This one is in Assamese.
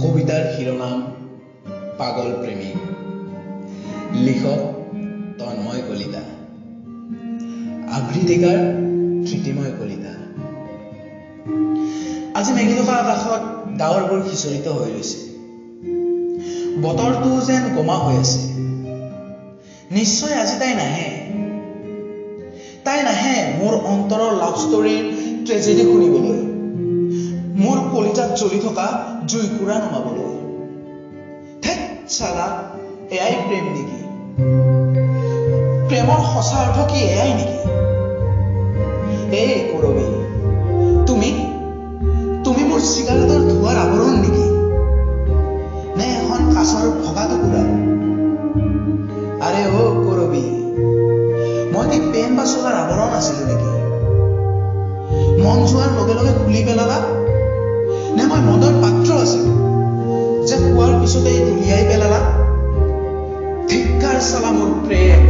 কবিতাৰ শিৰোনাম পাগল প্ৰেমিক, লিখক তন্ময় কলিতা, আবৃত্তিকাৰ ধৃতিময় কলিতা। আজি মেঘি থকা আকাশত ডাৱৰবোৰ সিঁচৰিত হৈ ৰৈছে। বতৰটো যেন গোমা হৈ আছে। নিশ্চয় আজি তাই নাহে, তাই নাহে মোৰ অন্তৰৰ লাভ ষ্টৰীৰ ট্ৰেজেডি শুনিবলৈ, মোৰ কলিজাত জ্বলি থকা জুইকুৰা নুমাবলৈ। ধেৎ চালা, এয়াই প্ৰেম নেকি? প্ৰেমৰ সঁচা অৰ্থ কি এয়াই নেকি? এই কৰবী, তুমি তুমি মোৰ চিগাৰেটৰ ধোঁৱাৰ আৱৰণ নেকি, নে এখন কাঁচৰ ভগা টুকুৰা? আৰে অ কৰবী, মই কি পেন বা চোলাৰ আৱৰণ আছিলো নেকি? মন যোৱাৰ লগে লগে খুলি পেলালা, নে মই মদৰ পাত্ৰ আছিলো যে খোৱাৰ পিছতেই দলিয়াই পেলালা? ধিক্কাৰ চালা মোৰ প্ৰেম।